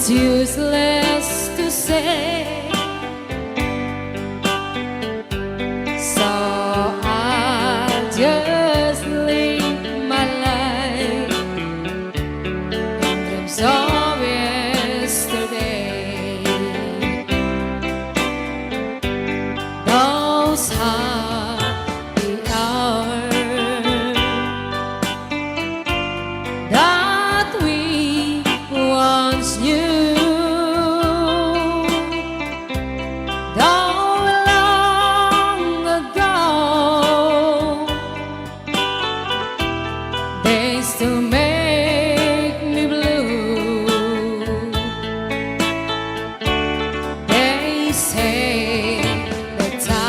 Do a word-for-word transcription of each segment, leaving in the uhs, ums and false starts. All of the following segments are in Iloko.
It's useless to say, so I'll just live my life in dreams of yesterday. Those happy hours that we once knew, though long ago, they still make me blue. They say that time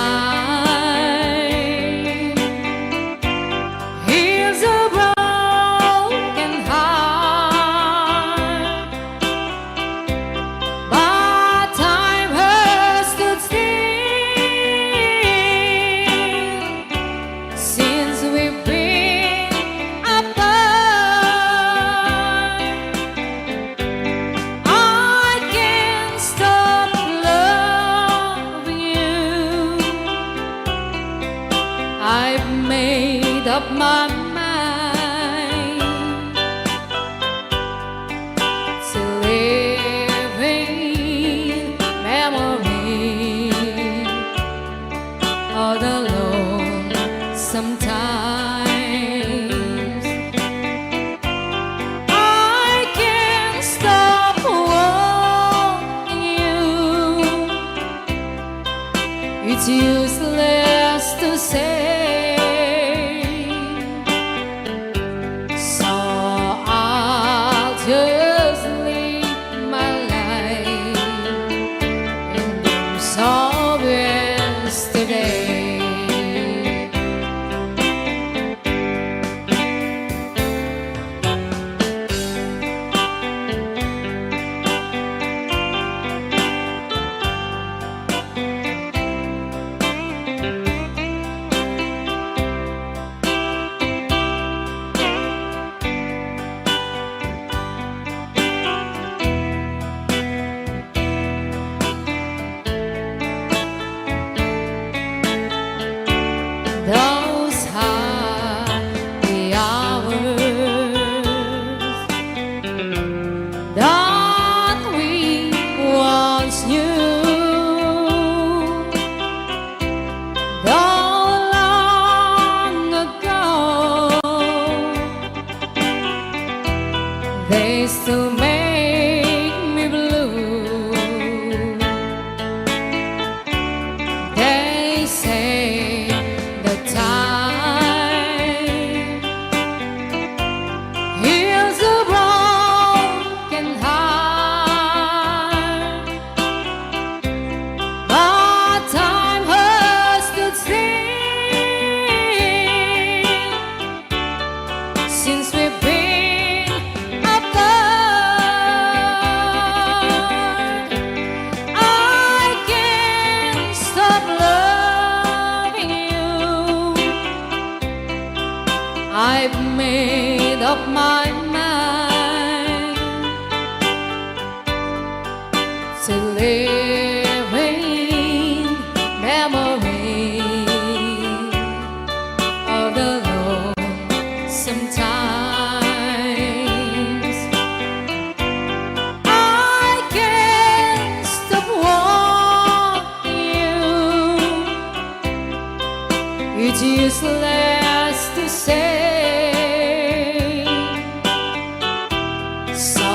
heals a broken heart, but time has stood still since we've been apart. I can't stop loving you. I've made up my mind to live in memory all alone sometimes. I can't stop wanting you. It's useless to say, so I'll just live my life in dreams of yesterday. Those happy hours that we once knew, though long ago, they still make me blue. They say that time heals a broken heart, but time has stood still since we've been apart. I can't stop loving you. I've made up my mind to live in memory of the lonesome times. I can't stop wanting you. It's useless to say, so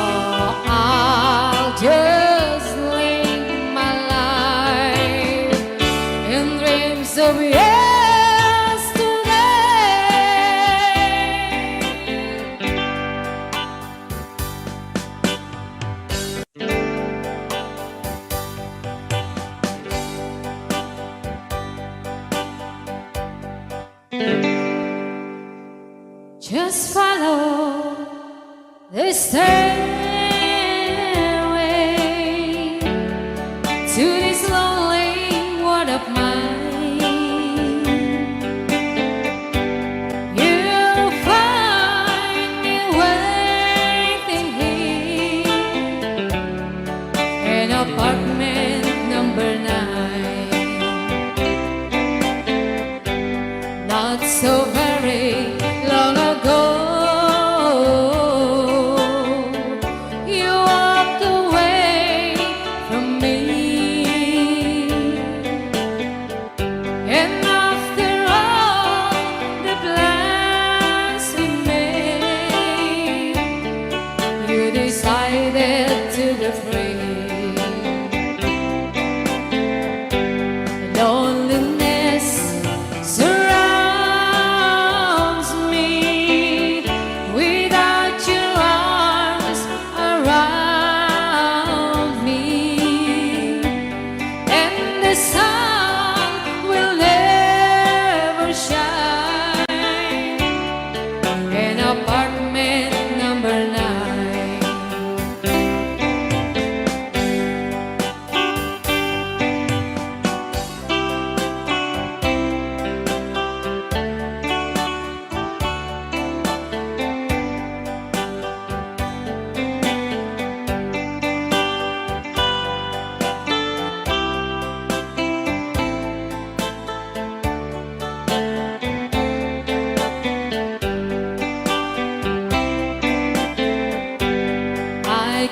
I'll just live my life in dreams of yesterday. Just follow the stairway to this lonely world of mine. You'll find me waiting here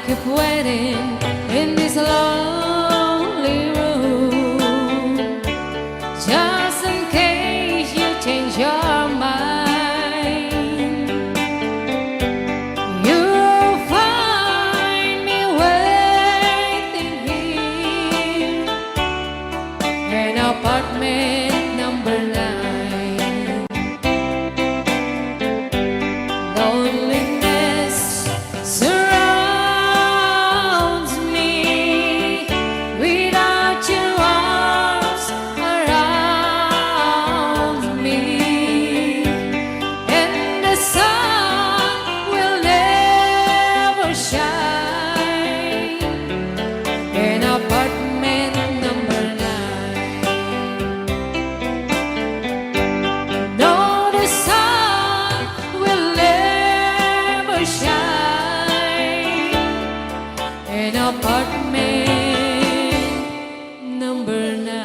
Keep waiting in this lonely room, just in case you change your mind. You'll find me waiting here in apartment number nine. Loneliness surrounds me without your arms around me, and the sun will never shine in apartment number nine. No, the sun will never shine in apartment number nine.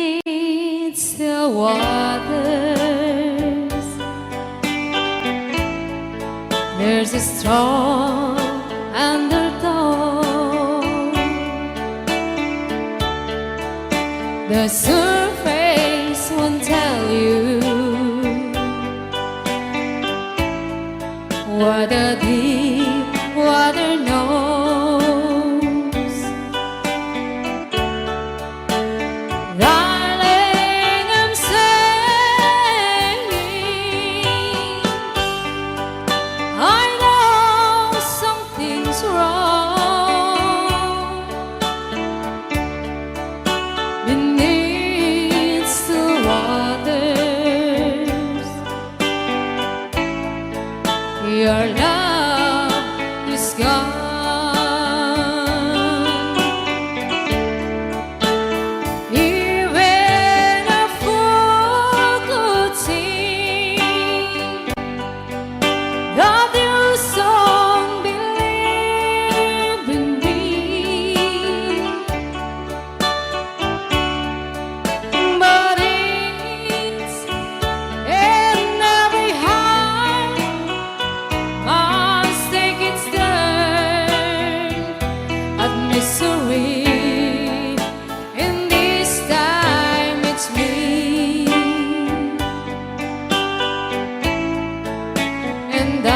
Beneath the waters, there's a strong undertow. The surface won't tell you what the deep water knows. Darling, I'm saying, I know something's wrong beneath the waters. Your love is gone. Even a fool could see that you don't believe in me. But it's in every heart must take its turn at misery. And this time it's me. And I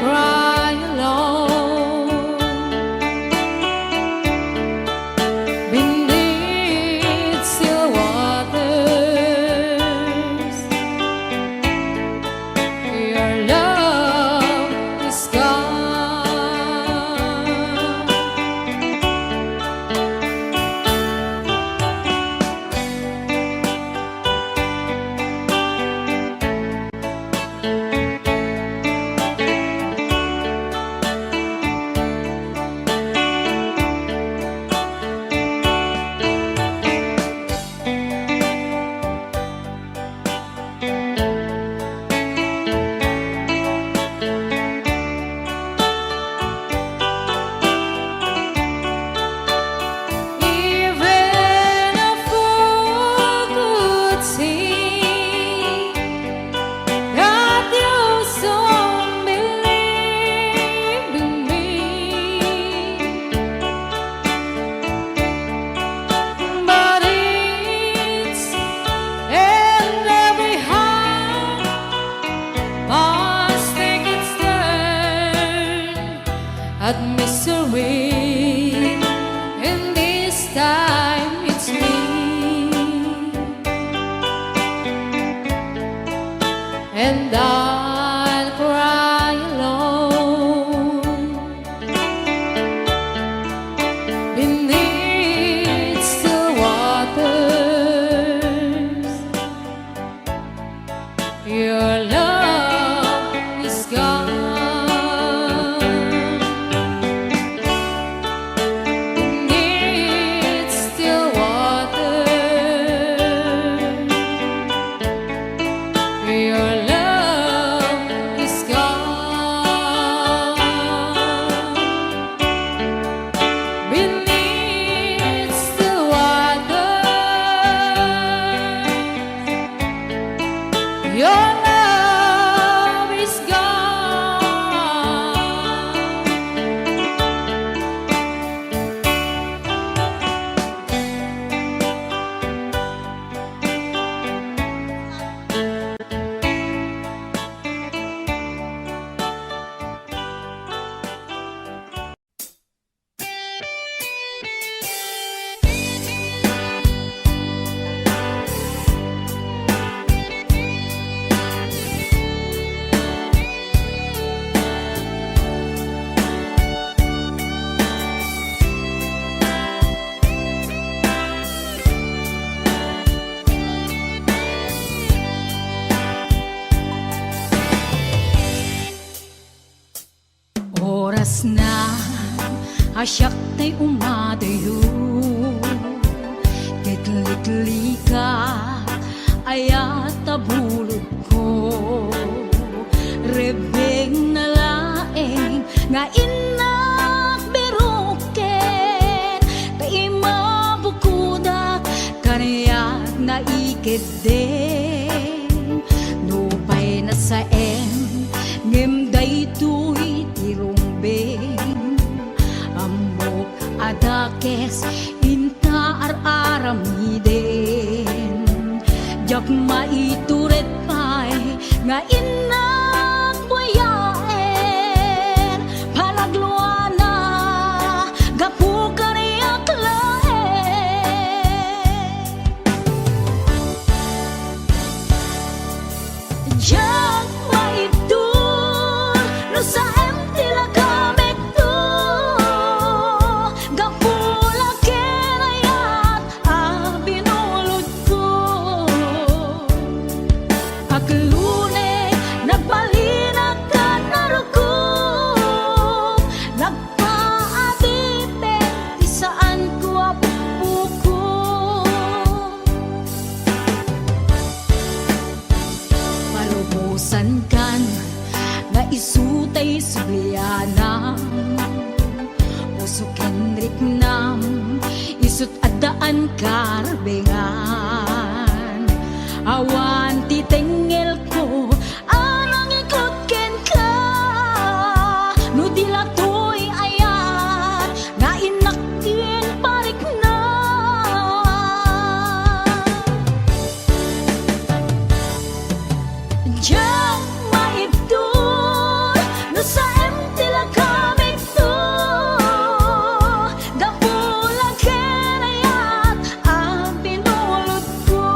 cry alone beneath still waters. Your love is gone. Even a fool could see that you don't believe in me. But it's in every heart must take its turn at misery, and this time it's me. And I'll cry alone beneath still waters. Your love is gone. Beneath still Sna a siak tay umadayo, ket liklikak ayat a bulodko. Rebbengna laeng nga innak biroken, ta imabukodak kaniak naikeddeng. Nupay nasaem, ngem daytoy ti rumbeng. Ammok a dakes inta ar-aramiden. Diak maitured pay nga innak buyaen. Panagluana gapu kaniak laeng. Diak maibtur no saem ti lagamekto, gapu la ken ayat a binulodko. Aglune, nagbalinak ken narukom, nagpaadipek ti saanko a bukbukor. Palubosankan nga isu tay sublianam, puso ken riknam, isut' addaan karbengan. Awan ti tengngelko a nangikut kenka, no di la toy ayat nga innak ti parikna. Diak maibtur no saem ti lagamekto, gapu la ken ayat a binulodko.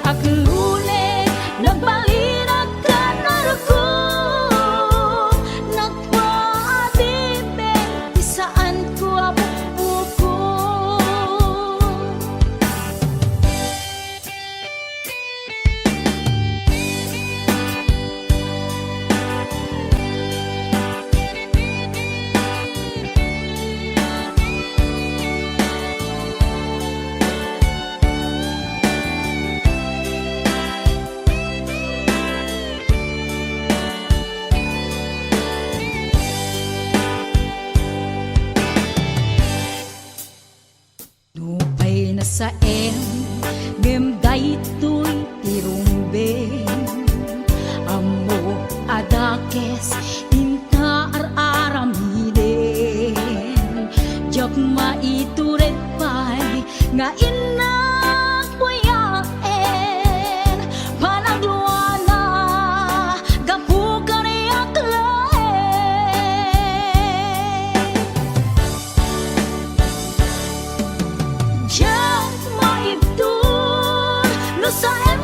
Aglune, nagbalinak ken narukom, nagpaadipek ti saanko a bukbukor. Nupay nasaem, ngem daytoy ti rumbeng. Ammok a dakes inta ar-aramiden. Diak maitured pay nga innak buyaen. Panagluana gapu kaniak laeng. Diak maibtur no saem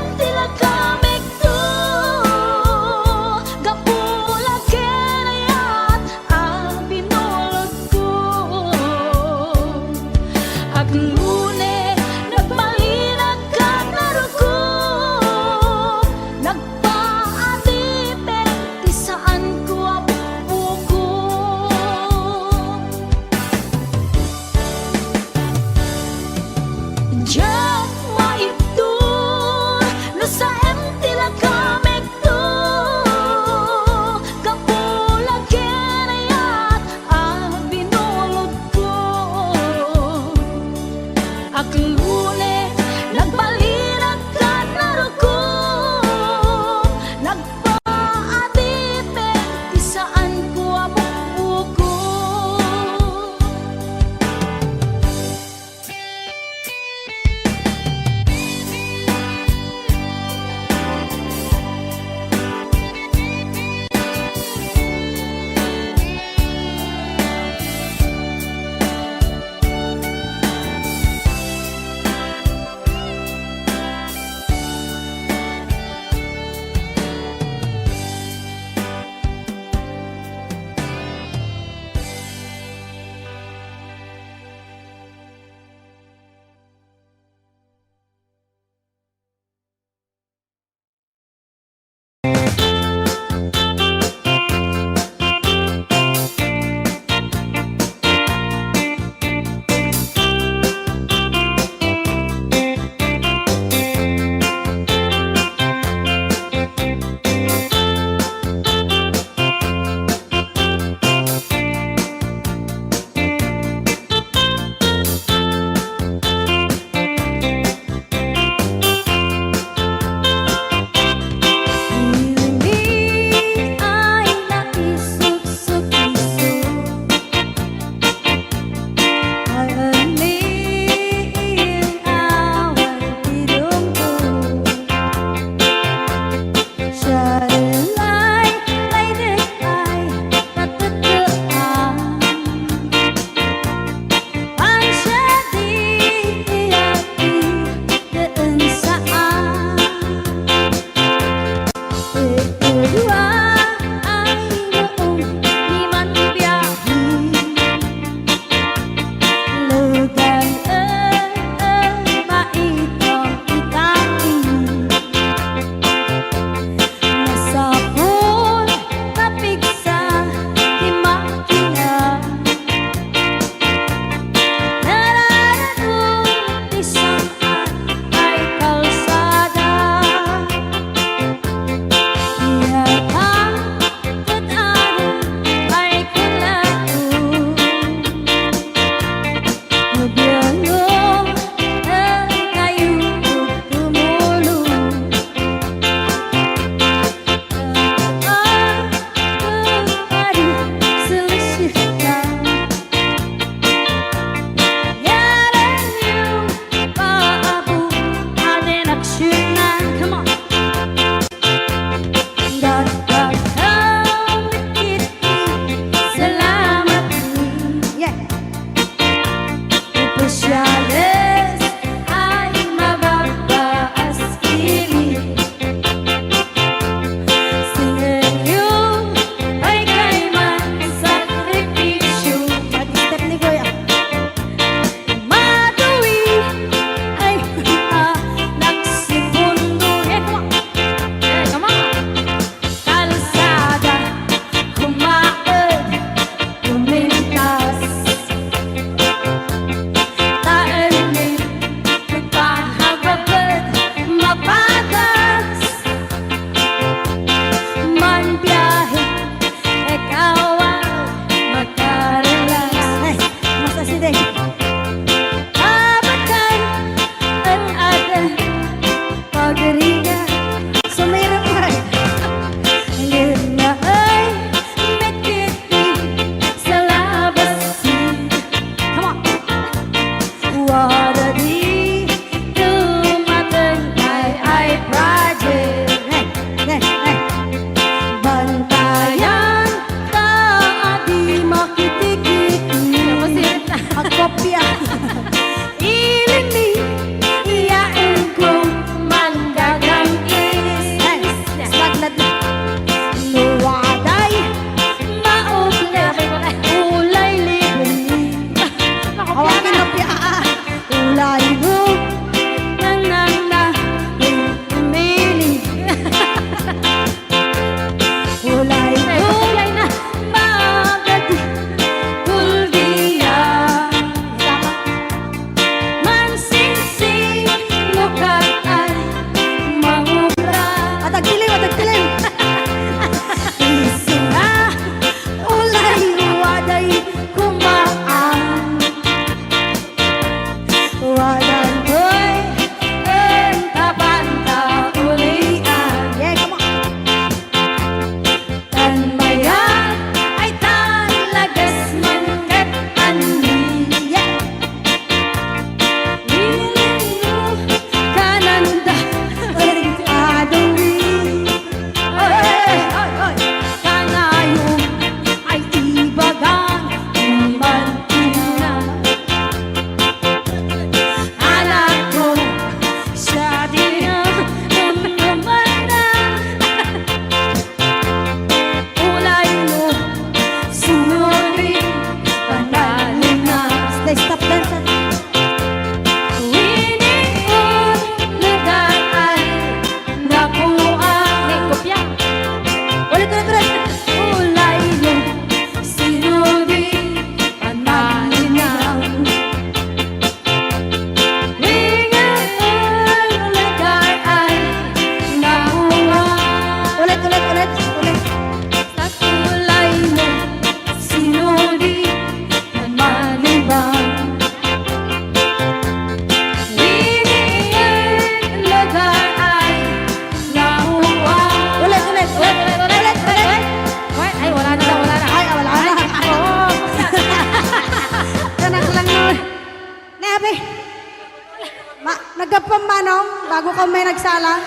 Manong, bago ka may nagsala,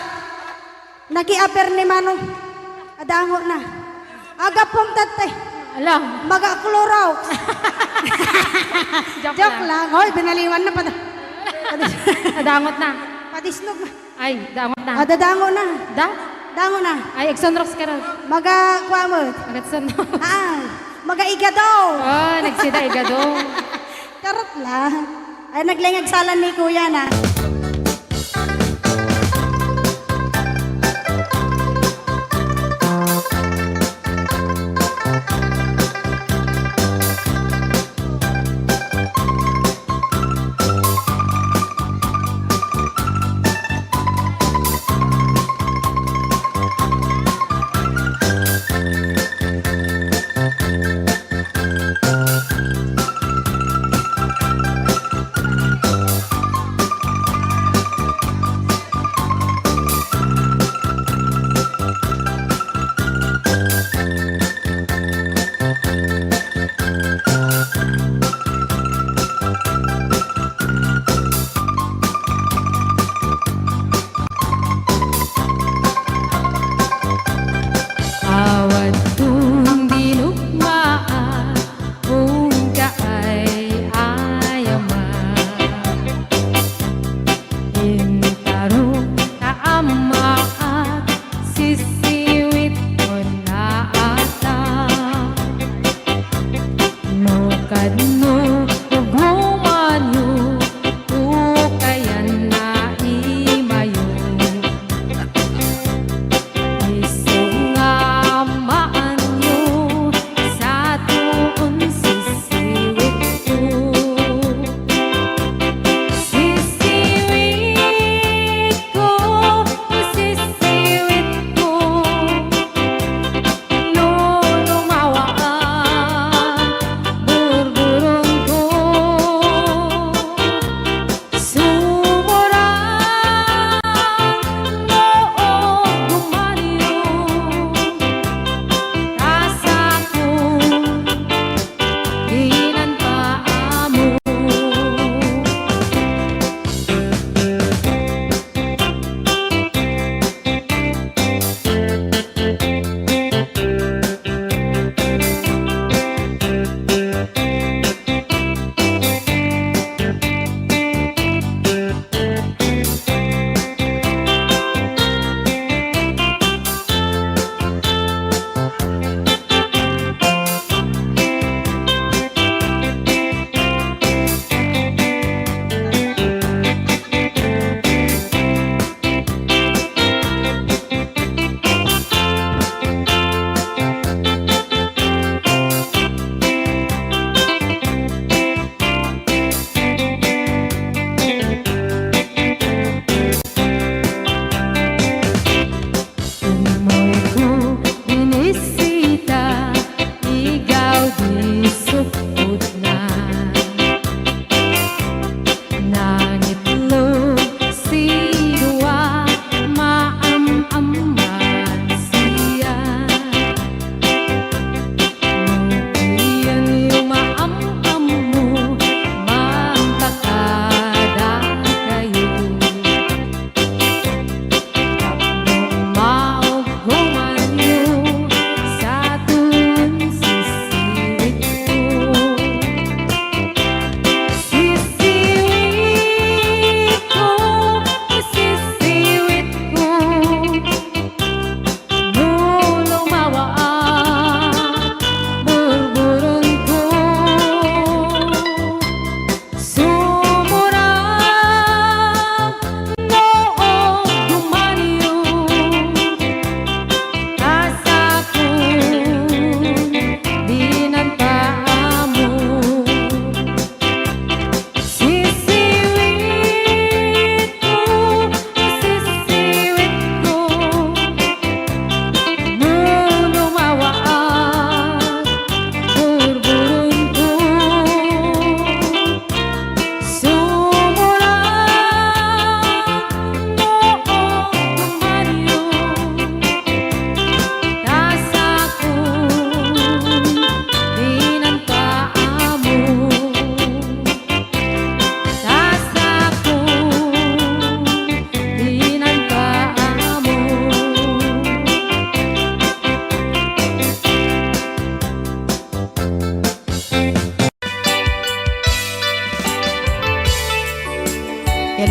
nakiaper ni Manong. Adango na. Agapom tattay. Ala. Maga-Clorox. Joke Joke lang. lang. Hoy, binaliwan na. Pati, pati, Adangot na. Patisnog na. Ay, dangot na. Ah, dadango na. Da? Dango na. Ay, agsunrox ka ron. Maga, kuha mo. Agatsunrox. Ah, maga-igado. Oh, nagsida igado. Charot lang. Ay, naglaing agsalan ni Kuya na.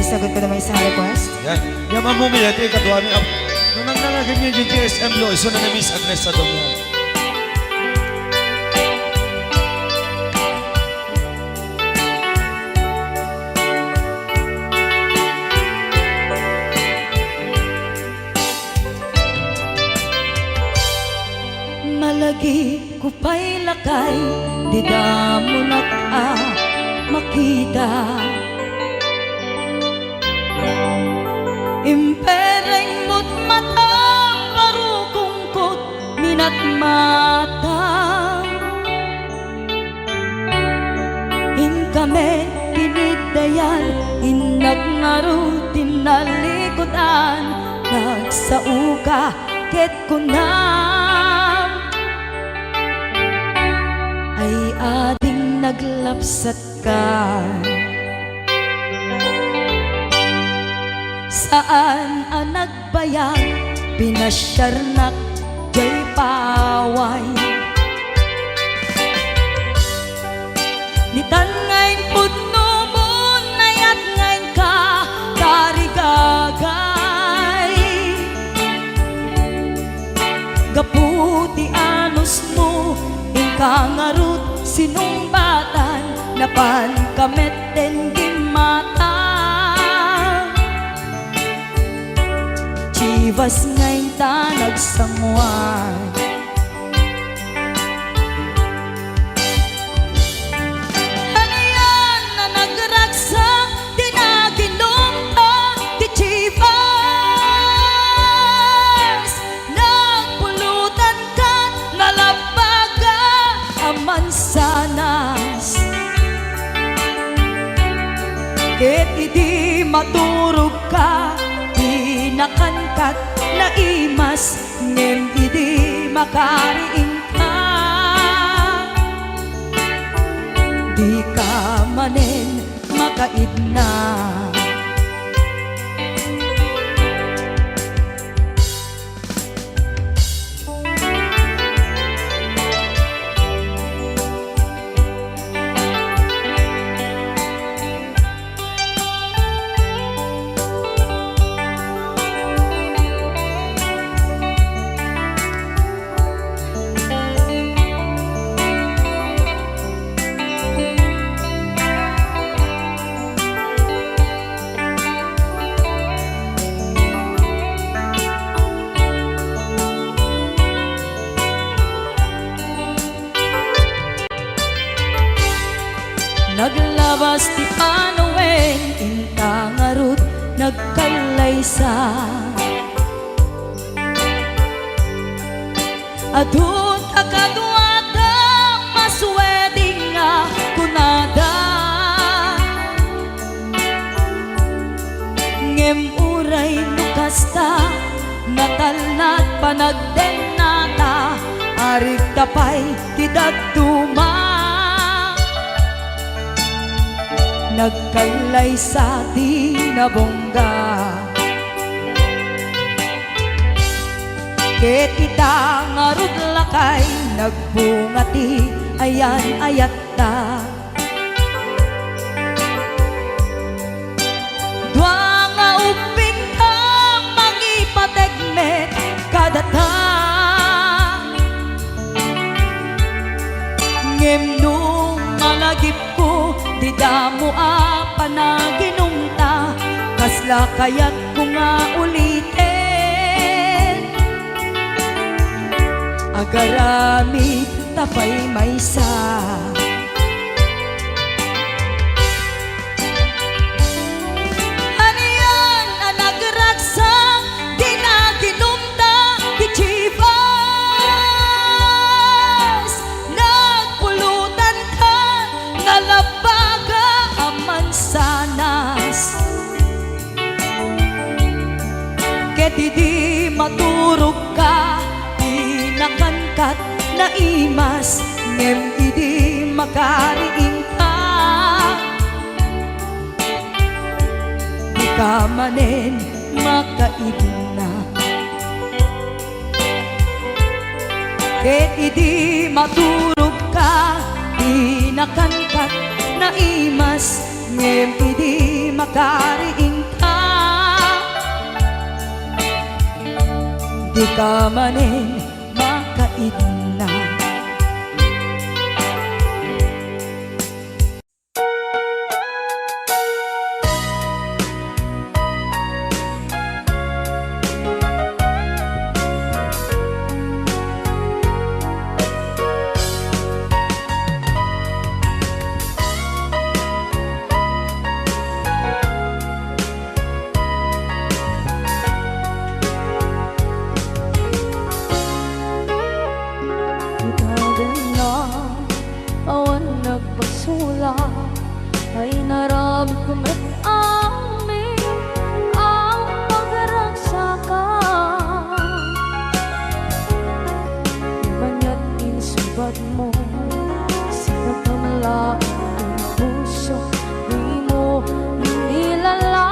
Sagot ko naman sa request. Yan. Yan, Ma'am Mumi, ito yung kaduami. Ap-, nung nang nangagin yung G G S M lo, iso na na Miss Agnes sa Domo. Malagip ko pay lakay, dida mo nak a makita. Impereng mo't matam, barukongkot minatmata. Inka met tiniddayan, innak ngarud tinnalikudan, nagsaoka ket kunam, ay ading naglapsatka. Saan a nagbayag, pinasiarnak jay paway. Ditan nga impudno mo, nayat nga inka tarigagay. Gapu ti anusmo, inka ngarud sinungbatan, napanka met ten gimmata. Chivas nga inta nagsanguan. Anian a nagragsak ti naginumta ti Chivas? Nagpulutan kat nalabbaga a mansanas. Ket idi maturogka, dinakan kat naimas, ngem idi makariingka, dika manen makaidna. Naglabas ti panawen, inta ngarud nagkallaysa. Adu ta kaduada, mas-wedding a kunada. Ngem uray no kasta, natalna ti panagdennata, arigta pay ti dadduma. Nagkallaysa ti nabungga. Ket ita ngarud lakay, nagbunga ti ayan-ayatta. Dua nga ubbingta, mangipateg met kadata. Ngem no malagipko, dida mo a panaginumta, kasla kayatko nga uliten. Agaramid ta pay maysa. Anian a nagragsak, dinaginumta ti Chivas. Nagpulutan ka, nalabbaga a mansanas. Ket idi maturogka, dinakan kat naimas, ngem idi makariingka, dika manen makaidna. Ket idi maturogka, dinakan kat naimas, ngem idi makariing Ka manen makaidna. Itaden na awan nagpasulak, ay naramid ko met amin a pagragsakan. Maniat insubad mo, sinakamla ang puso, di mo inilala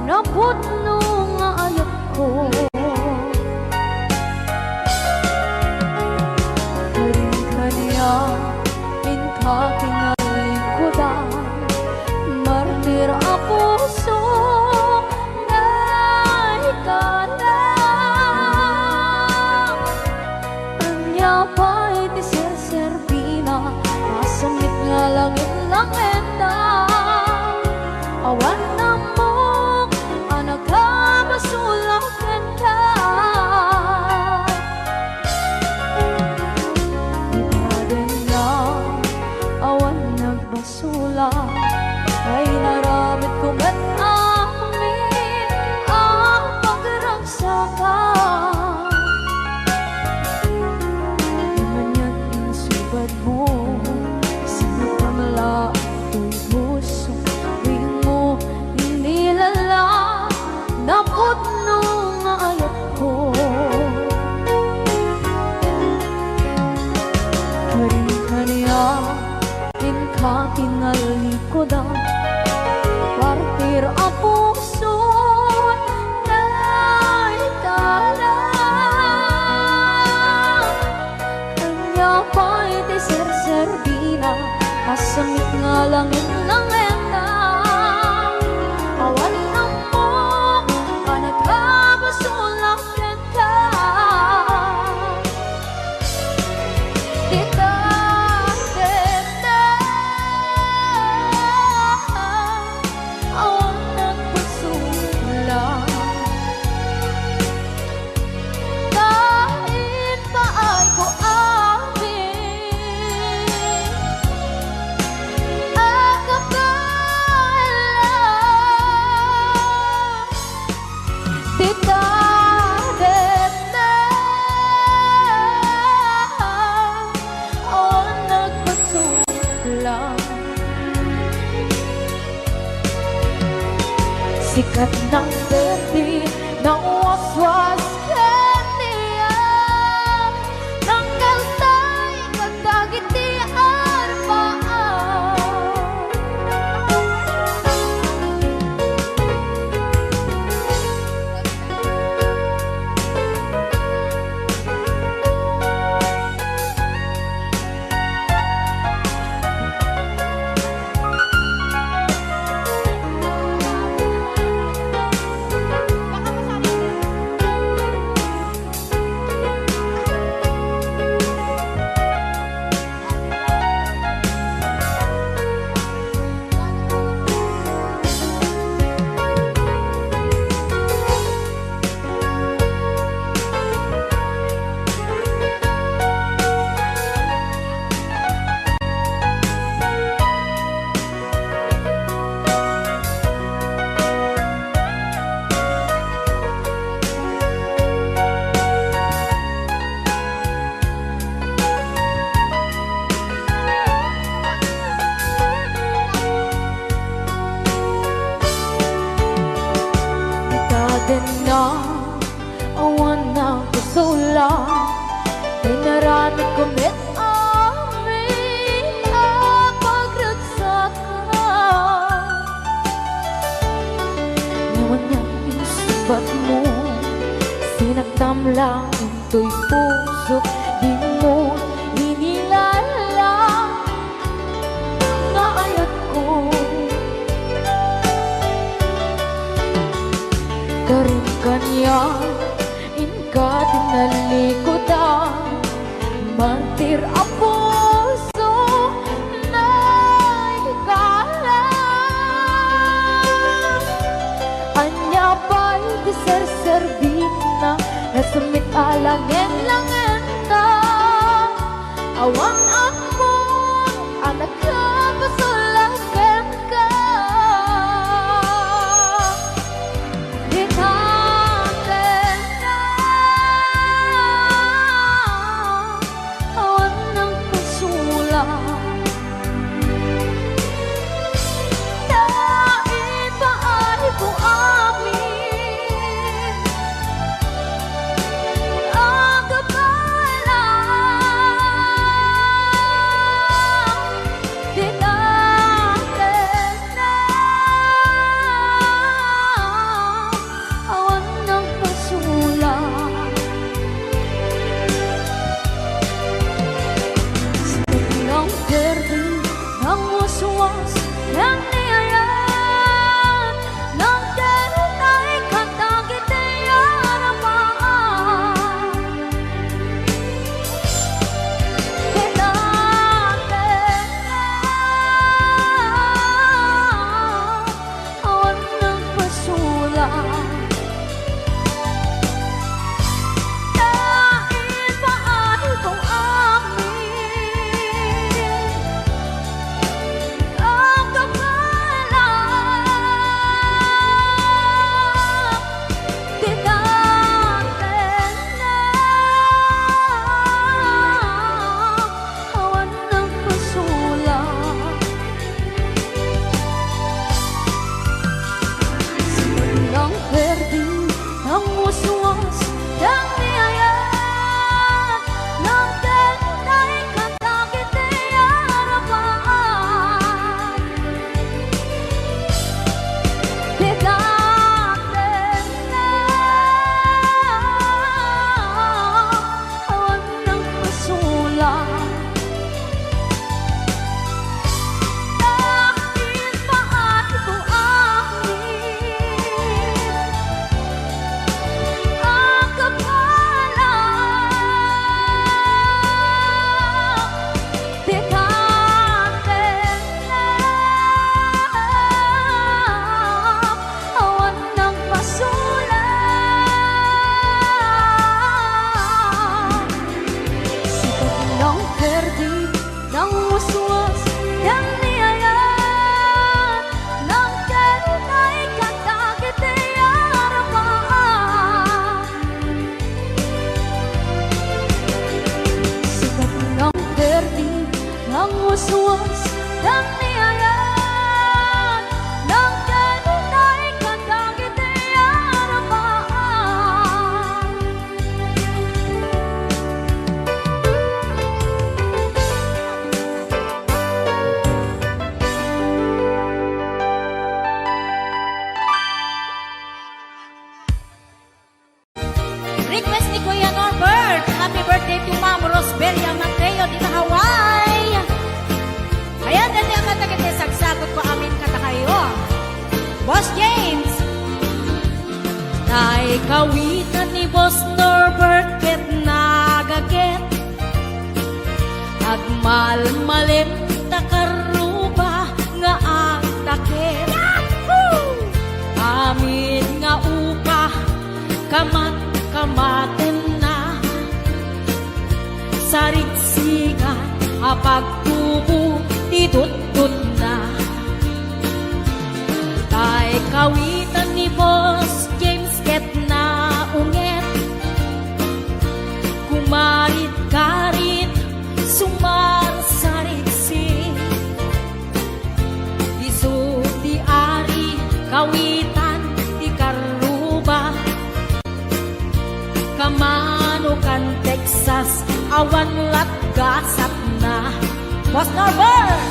napudno nga ayatko. Karin kaniak, inka kinalingkodan, martir a puso, naikana. Ania pay ti serserbina, a semmit nga langit-langitna? Awan ammok a nakapasulak kenka. Itaden na awan nagpasulak, ay naramid ko met amin a pagragsakan. Maniat insubad mo, sinakamla toy puso, di mo inilala napudno nga ayatko. Karin kaniak, inka kinalingkodan, martir a puso, naikana. Ania pay ti serserbina, a semmit nga langit-langitna? Awan ammok a nakapasulak kenka. Itaden na awan nagpasulak. Karin paay ko amin a kabaelan. Itaden na awan nagpasulak. Sikat nang berdi, nang waswas kaniak, nang kaltay kadagiti arpaam. Itaden na awan nagpasulak, inaramid ko met amin a pagragsakan. Ngem ania insubad mo, sinaktam lang intoy pusok, di mo inilala nga ayatko. Karin kaniak, inka Ka ti nalikudan, martir a puso, naikala. Ania pay ti serserbina, nasumit a langen-langenna. Awan ammon a nakapasulak kenka. Dita tenna, awan nang pasulak. Ta ipaayko amin a kapalan. Dita tenna, awan nang pasulak. Sika ti nang perdi, nang waswas, nang niayan, nang kerutay kadagiti aramaan. Dita tenna, awan nang pasulak. Ta ipaayko amin a kapalan. Dita tenna, awan nang pasulak. Sika ti nang perdi, nang waswas, nang niayan, nang kerutay kadagiti aramaan. Dita tenna, awan nang pasulak. Ta ipaayko amin a kapalan. Dita tenna, awan nang pasulak. Sika ti nang perdi, nang waswas, nang niayan, nang kerutay kadagiti aramaan. Sika ti nang perdi, nang waswas, nang niayan, nang kerutay kadagiti aramaan. Request ni Kuya Norbert. Happy birthday to Ma'am Rosbelia Mateo dita Hawaii. Ayan, dati ang kanta ket sagsagutko amin kadakayo. Boss James. Tay kawitan ni Boss Norbert ket nagaget. Agmalmalem ta karruba nga agtaket. Yahoo! Amin nga upa, kamat-kamatenna. Sarigsigan a pagtubo ti tututna. Tay kawitan ni Boss James ket naunget. Kumarit-karit, sumarsariksi. Isu ti ari, kawitan ti karruba. Kamano kan Texas, awan latgasatna. Boss Norbert!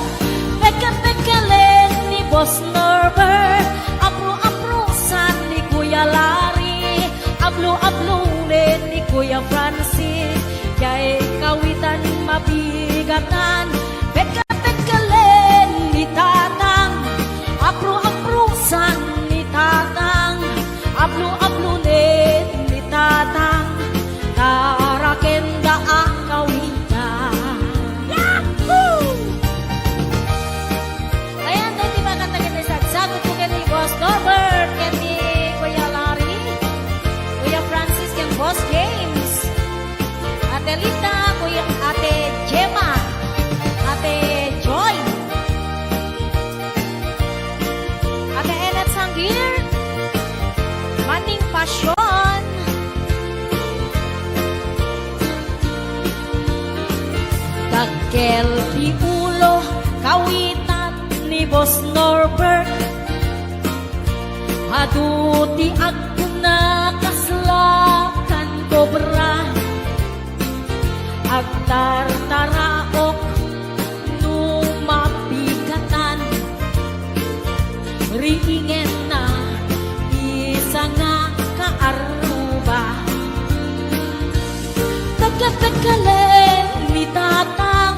Pekkel-pekkelen ni Boss Norbert, apro-aprosan ni Kuya Larry, ablo-ablonen ni Kuya Francis, diay kawitan mabigatan, pekkel-pekkelen ni Tatang, apro-aprosan ni Tatang, ablo-ablonen ni Tatang. Boss Norbert, adu ti agkuna kasla kan kobra. Agtartaraok no mapikatan. Riingenna, isa nga kaarruba. Pekka-pekkalen ni Tatang,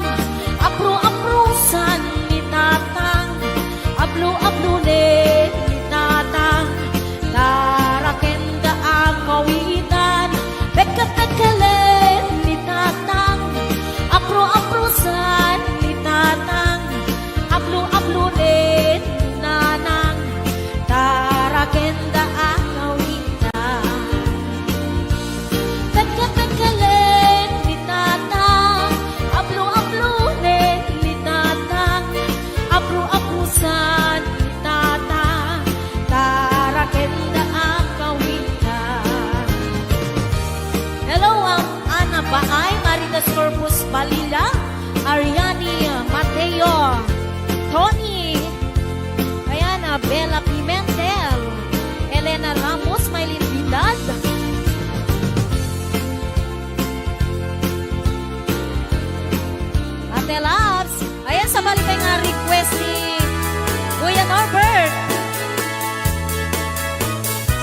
apro-aprosan ni Tatang, ablo-ablonen ni Tatang, tarakenda a kawitan. Pekka-pekkalen ni Tatang, apro-aprosan ni Tatang, ablo-ablonen ni Nanang, tarakenda a kawitan. Pekka-pekkalen ni Tatang, ablo-ablonen ni Tatang, apro-aprosan ni Tatang, tarakenda a kawitan. Hello, Am-, Ana Baay, Marites Corpus Balila, Ariani Mateo, Tony, ayan, ah, Bella Pimentel, Elena Ramos, Maylin Vidal, Ate Labs. Ayan, sabali pay nga request ni Kuya Norbert.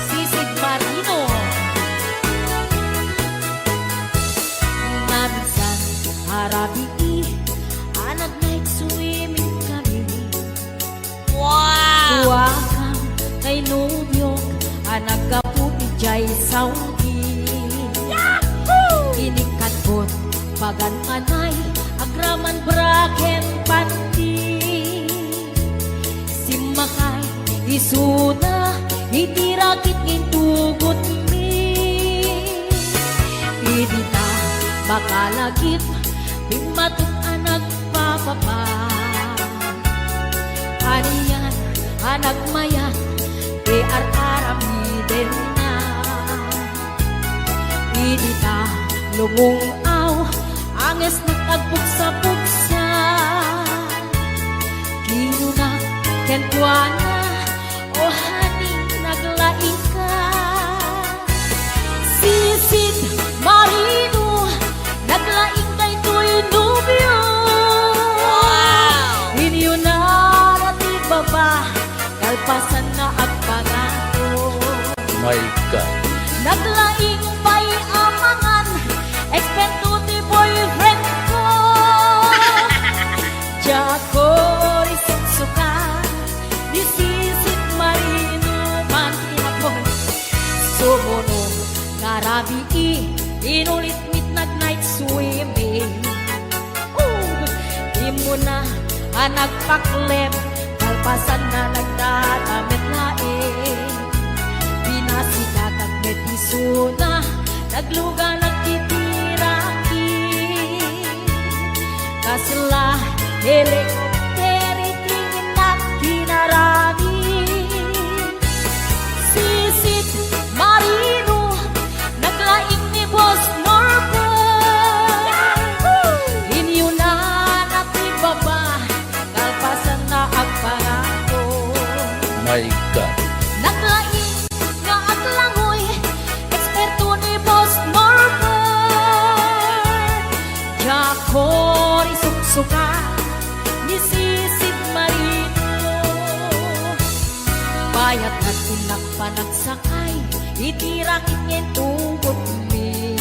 Sisid Marino. Maminsan, arabii, a nag-night swimming kami. Wow! Suakam kay nobiok a naggapu idiay Saudi. Yahoo! Inikatbot pagan anay, agraman bra ken panty. Simmakay isuna iti rakit nga intugotmi. Idi ta makalagip, bimmatok a nagpapapa. Anian a nagmayat ti ar-aramidenna. Idi ta lumung-aw, angesnak agbugsa-bugsa. Kinuna kenkuana, "O honey, naglaingka." Sisid Marino, naglaing daytoy nobio. Wow! Inyunana ti baba, kalpasanna agpangato. My God. Naglaing pay a mangan, eksperto ti boyfriend ko. Diak risuksuka, ni Sisid Marino man ti apon. Sumuno nga rabii, inulit mit nag-night swimming. Oh, immuna a nagpaklem, kalpasanna nagdadamet laeng. Pinasikatak met isuna, nagluganak iti rakit. Kasla helikopter iti innak kinarami. Sisid Marino, naglaing ni Boss Norbert. Yahoo! Inyunana ti baba, kalpasanna agpangato. My God. Naglaing nga aglangoy, eksperto ni Boss Norbert. Diak risuksuka, ni Sisid Marino. Bayat nga innak panagsakay iti rakit nga intugotmi.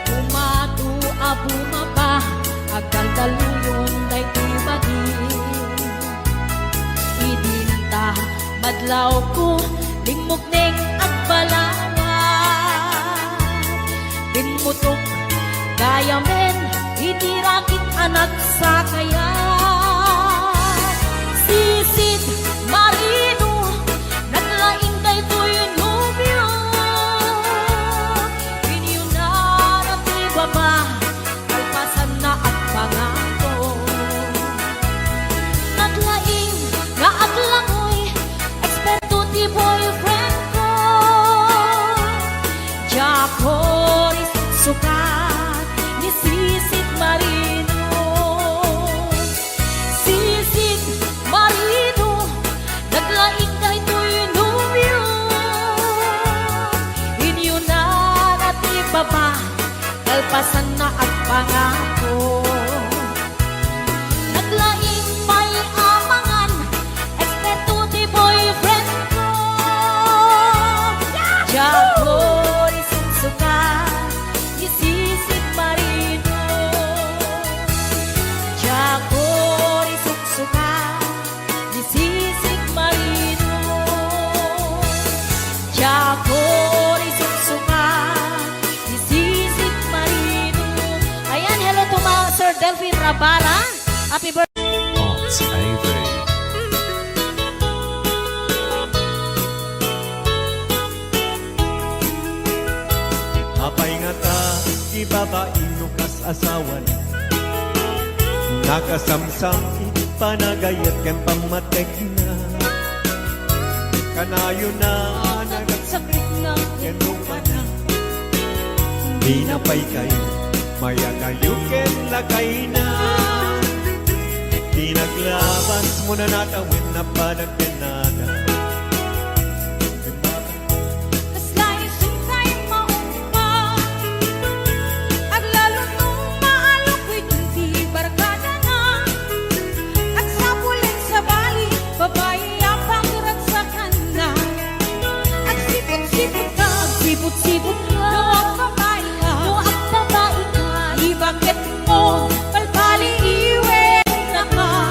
Kumato a bumaba, agdaldaluyon daytoy bagi. Idinta madlawko, limmukneng agbalawat. Bimmutok gayamen iti rakit a nagsakayan. Sisid Marino, naglaing daytoy nobio. Inyunana ti baba, kalpasanna agpangato. Naglaing nga aglangoy, eksperto ti boyfriend ko. Diak risuksuka, ni Sisid Marino. Para, happy birthday. Arts Avery. Apay ngata ti babai no kas-asawana, nakasamsam iti panagayat ken pammategna. Kanayona nagagsakitna ken rupana. Dina pay kayo mayagayo ken lakayna. Di naglabas mo na natawen na padagpenada. Kasla isu tay maumpa. Aglalo no maalok iti barkadana. Agsapulen sabali, babai a pangragsakanna. Agsiput-siput ka, agsiput-siput ka. No agbabai ka, no agbabai ka. Ibaket mo, palpali iwen na ka.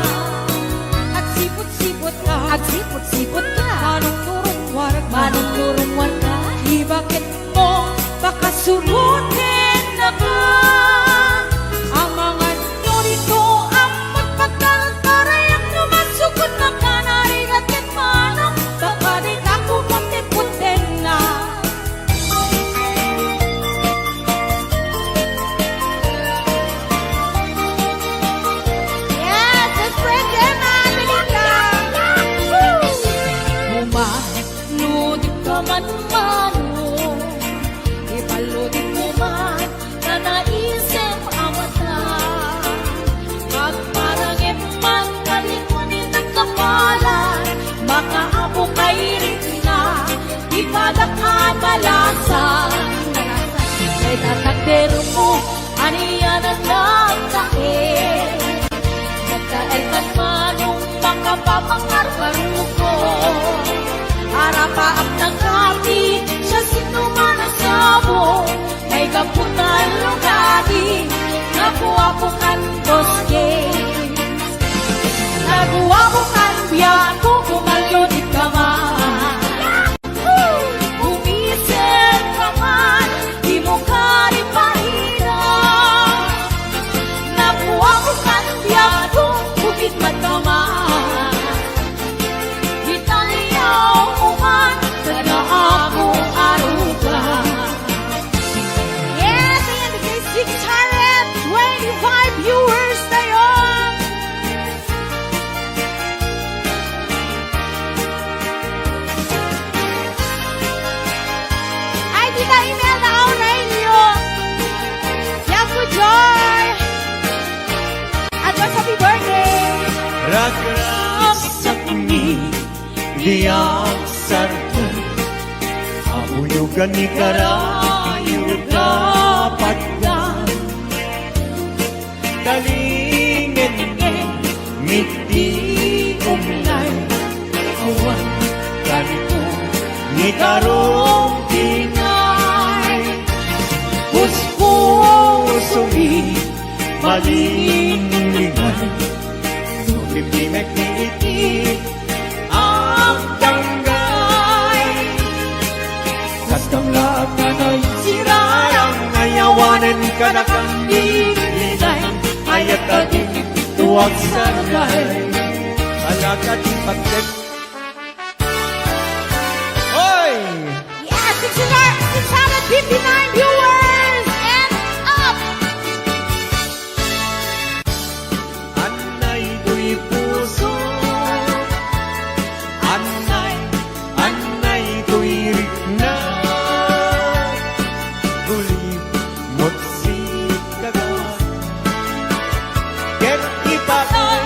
Agsiput-siput ka, agsiput-siput ka. Manungturong warga, manungturong warga. Ibaket mo, pakasuroten na ka. Amangan no dito, ammon pagkalat para yak no masukot na ka, narigat ket manok, baka di ka kumot-impoten na. Yes, let's break them, Angelica. Woo! Uma, no di ka man mano, ipaludi ko man, nanaisem a mata. Agparangep man, kalikuni nagkapalan, makaapo kay rikna, ipadak a balasan. Kay tatakder mo, anianan nagtaen. Nagtaen man manong makapapangarbaruko. Arapaap na kami, siasino man a sabo. May gapu na lugadi, naguapo kan Boss James. Naguapo kan biag ko, kumalyo di ka man. Umisip ka man, di mo ka di parina. Naguapo kan biag ko, bukit man ka man. Italiao ko man, kada ako aruga. Yes, ayan, six hundred twenty-five viewers tayo. Ay, Tita Imelda Aurelio. Yan po, Joy. Advance happy birthday. Ragragsak mi, di agsarkan. Abuyogan ni karayo kapatgan. Talingen, miti umlay, awan kanto ni karong tinay. Puspusomi, malinglingay, no pipimek ni iti agdanggay. Kas kamlaak nga nagsirarang, ayawanen kadakami, inay, ayat a dinto agsargay. Alakad ti pagdep. Hoy! Yes, six hundred, six hundred fifty-nine viewers and up! Annay toy puso, annay, annay toy rikna. Ulimek met sika, ket ipatay,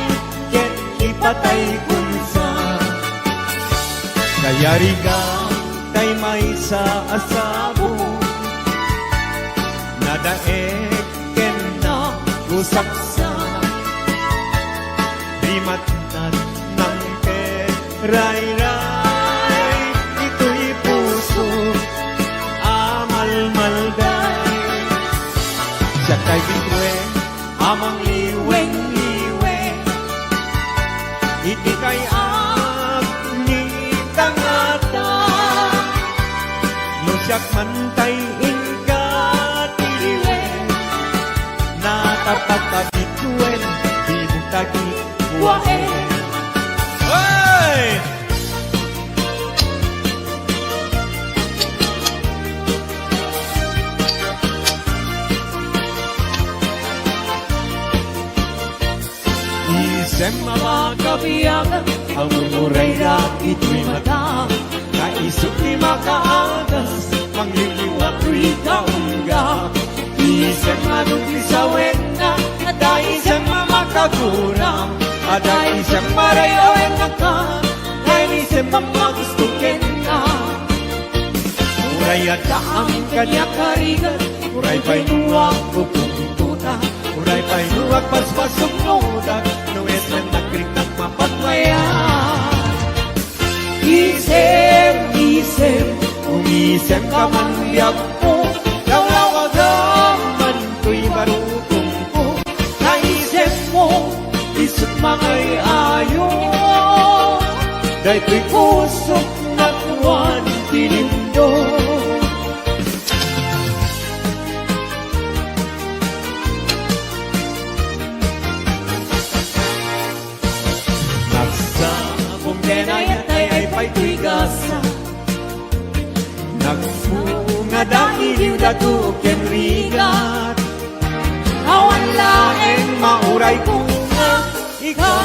ket ipatay kunsa. Kayarigan tay maysa a sabo, nadaek ken nagusaksak. Di matnat nangperayray, ditoy puso a malmalday. Siak tay bituen a mangliweng-liweng, iti kay-ak ni tangata. No siak man tay inka ti liwen, natapat a bituen. Hey! Isem a makabiag, ammom uray dagitoy mata. Kaisut ti makaagas, mangliwliwa toy kaungga. Isem a no ti sawenna, adda isem a makagura. Adda isem a ray-awen kenka, adda isem a magusto kenka. Uray adda amin kaniak a rigat, uray pay no agpupungtotak, uray pay no agpaspasungotak, no isem a nagrigat mapagmayat. Isem, isem, umisemka man biagko, lawlawagam man toy barukongko. Naisemmo, isut mangay-ayo, daytoy pusok nakuan ti lindo. Nagsabong ken ayat ay pay toy gasa. Nagbunga dagiti dato ken rigat. Awan laeng mauray koma, ika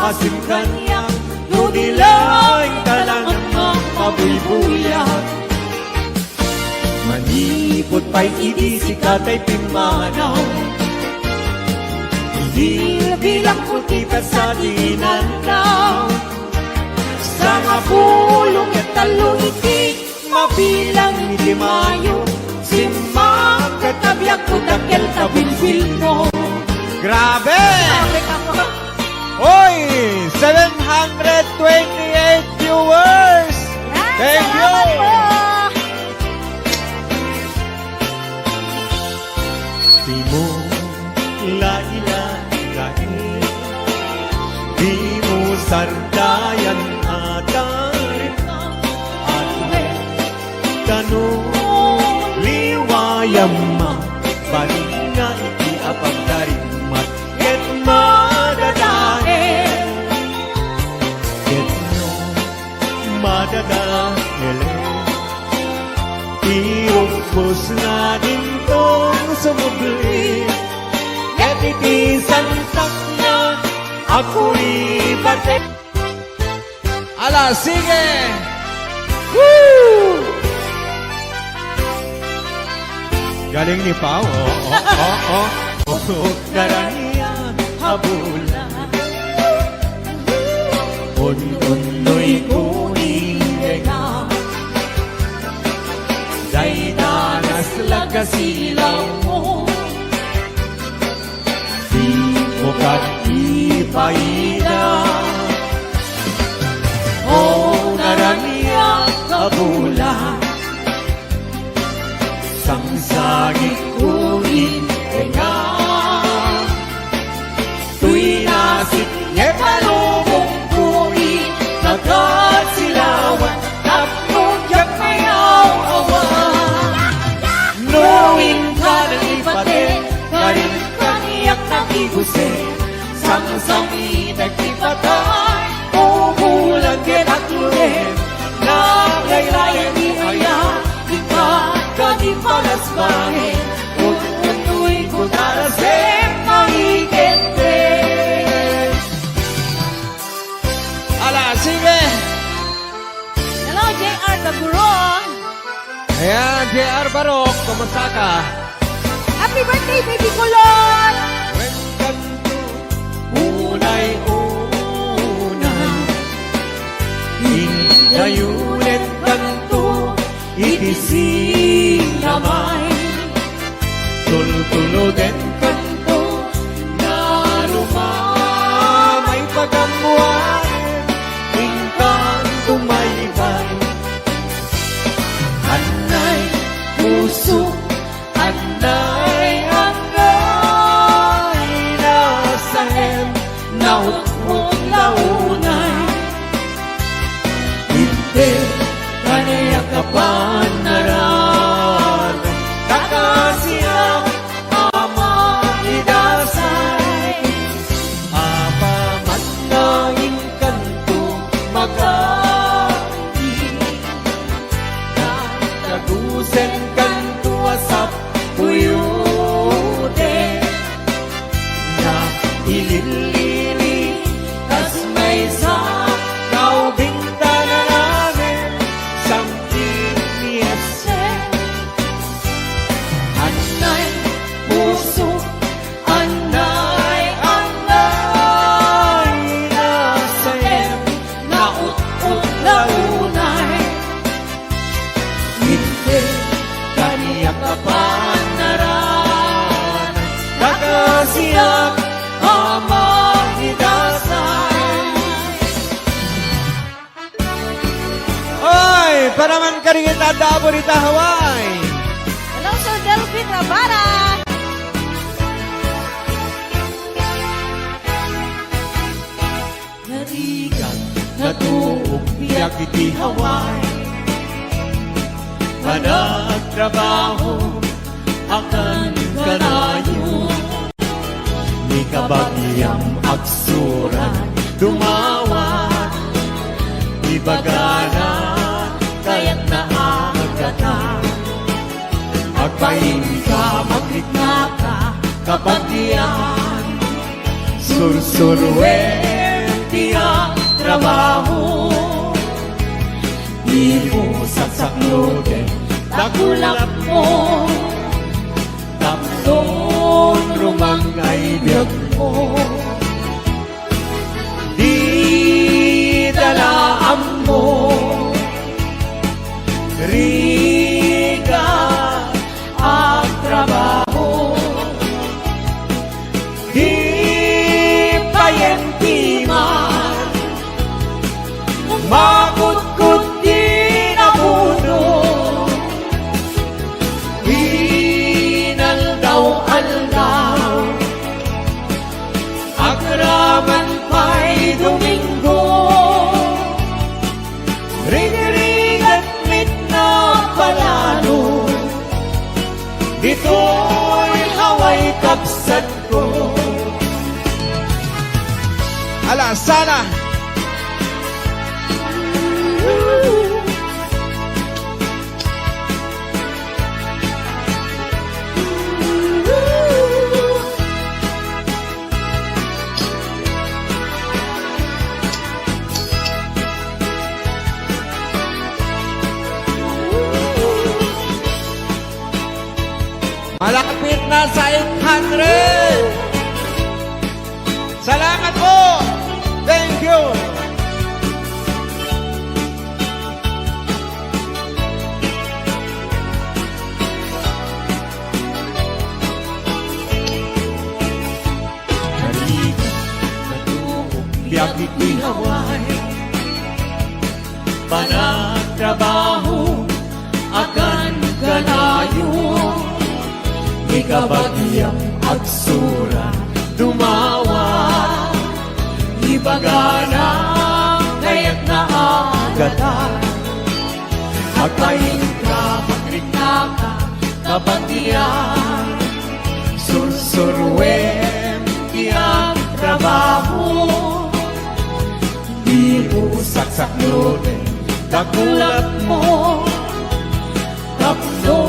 asin kaniak, no di laeng talaga mabuybuyak. Manipud pay idi sika tay pimmanaw, bilbilangko ti petsa ti inannaw. Sangapulo ket tallo iti mabilang iti Mayo, simmakket a biagko dakkel ta bilbilmo. Grabe! Grabe ka po. Oy, seven hundred twenty-eight viewers. Yan, Thank you. salamat po. Dimo lailai, dimo sardayan a tarita, atlet, kano liwayam, mabalinga iti apagdarimmat ket madadael. Ket no madadael, ti rukbos nga dintong sumubli, ket iti santak nga agkuribate. Ala, sige! Woo! Galing ni Pao. Oh, oh, oh, oh. Oh, naranian a bulan. Un-unnoy ko ni Ega. Dayta naslag a silawmo. Dimo ket ipaida. O naranian a bulan. Sangsagitko iti tenga. Toy nasip nga palubongko iti kakatsilawan tapno diak mayaw-awan. No inka nang ipateg, karin kaniak nang ibusek. Samsamitek ti patay, umulan ket agluem. Naglaylayan ti ayat, ikatka ti palasbaen. Un-unnoy ko tarasem nga ikente. Ala, sige. Hello, J R Kaguro. Ayan, J R Barok, kumusta ka? Happy birthday, baby kulot! Wen kanto, unay-unay, indayulenkanto iti sinamay. Tultulodetkanto, narumamay pagammoan, inkanto maybay. Anay, puso, anay, anay, nasaem, nautmot la unay. Inted kaniak a panaran, kakasiak a makidasay, apaman Para man kadagiti adda Aburita, Hawaii. Hello, Sir Delphi Guevara. Narigat, natuok biag iti Hawaii. Panagtrabaho, akan kanayon. Ni kabagiam agsuran, dumawat. Ibagana, kayatna a agatan. Agbainka, magriknaka, kabagian. Sursuruem ti agtrabaho. Dimo saksakloten, dakulapmo. Tapno rumang ay biagmo. Dida la ammo. Rigat, agtrabaho. Di payen ti man. Makutkot ti nabuno. Inaldaw-aldaw. Agraman pay Domingo. Rigrigat met napalalo. Ditoy Hawaii, kabsatko. Ala, sana. Malapit na sa eight hundred. Salamat po. Thank you. Narigat, natuok biag iti Hawaii. Panagtrabaho, akan kanayon. Ni kabagiam agsura, dumawa. Ibagana, kayatna a agatan. Agbainka, magriknaka, kabagian. Sursuruem ti agtrabaho. Dimo saksakloten, dakulapmo. Tapno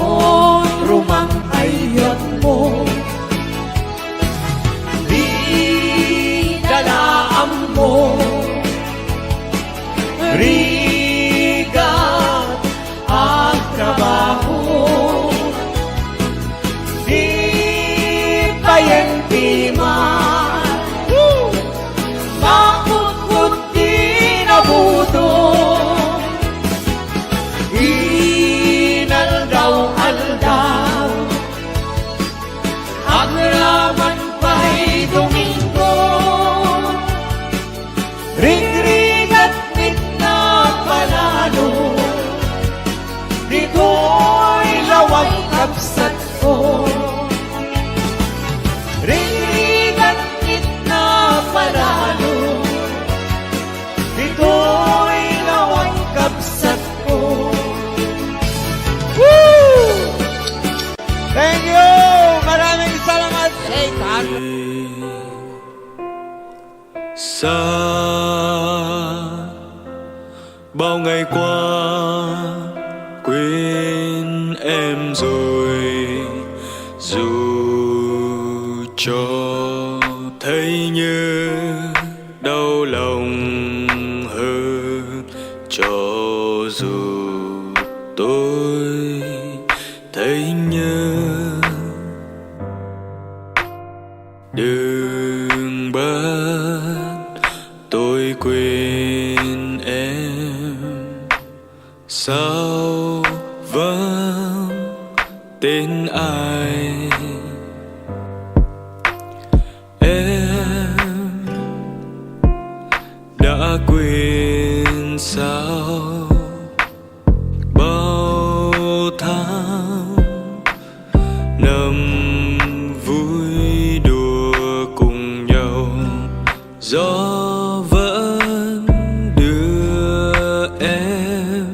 rumang ay biagmo. Dida la ammo. Rigat, agtrabaho. Di payen ti man. Makutkot ti nabuno. Inaldaw-aldaw. Agraman pay Domingo. Rigrigat met napalalo. Ditoy Hawaii, kabsatko. Rigrigat met napalalo. Ditoy Hawaii, kabsatko. Woo! Thank you! Maraming salamat, eight hundred. Sa bao ngày qua, quên em rồi, dù cho thấy nhớ đau lòng hơn, cho dù tôi thấy nhớ. Đừng bắt tôi quên em, sao vẫn tên ai? Em đã quên sao? Gió vẫn đưa em,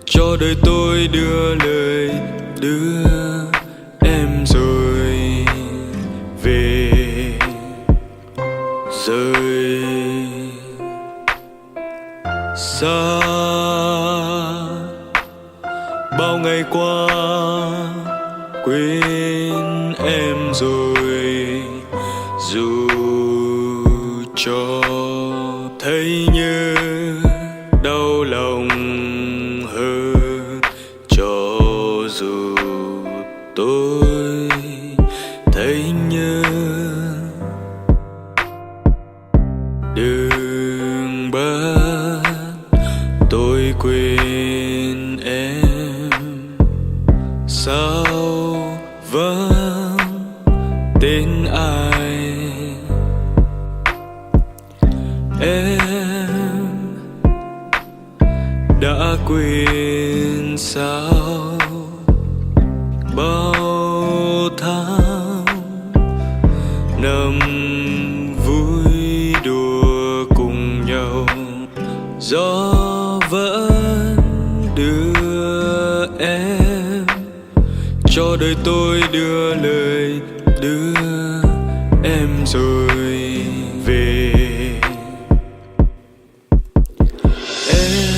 cho đời tôi đưa lời đưa em rồi về, rời xa. Bao ngày qua quên em rồi, dù cho thấy nhớ đau lòng hơn, cho dù tôi thấy nhớ. Đừng bắt tôi quên em, sao vắng tên ai? Em đã quên sao bao tháng năm vui đùa cùng nhau? Gió vẫn đưa em, cho đời tôi đưa lời đưa em rồi về. Em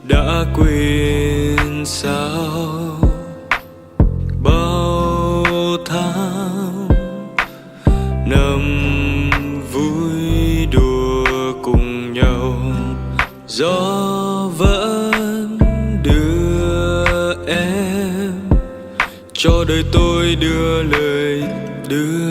đã quên sao bao tháng năm vui đùa cùng nhau? Gió vẫn đưa em, cho đời tôi đưa lời đưa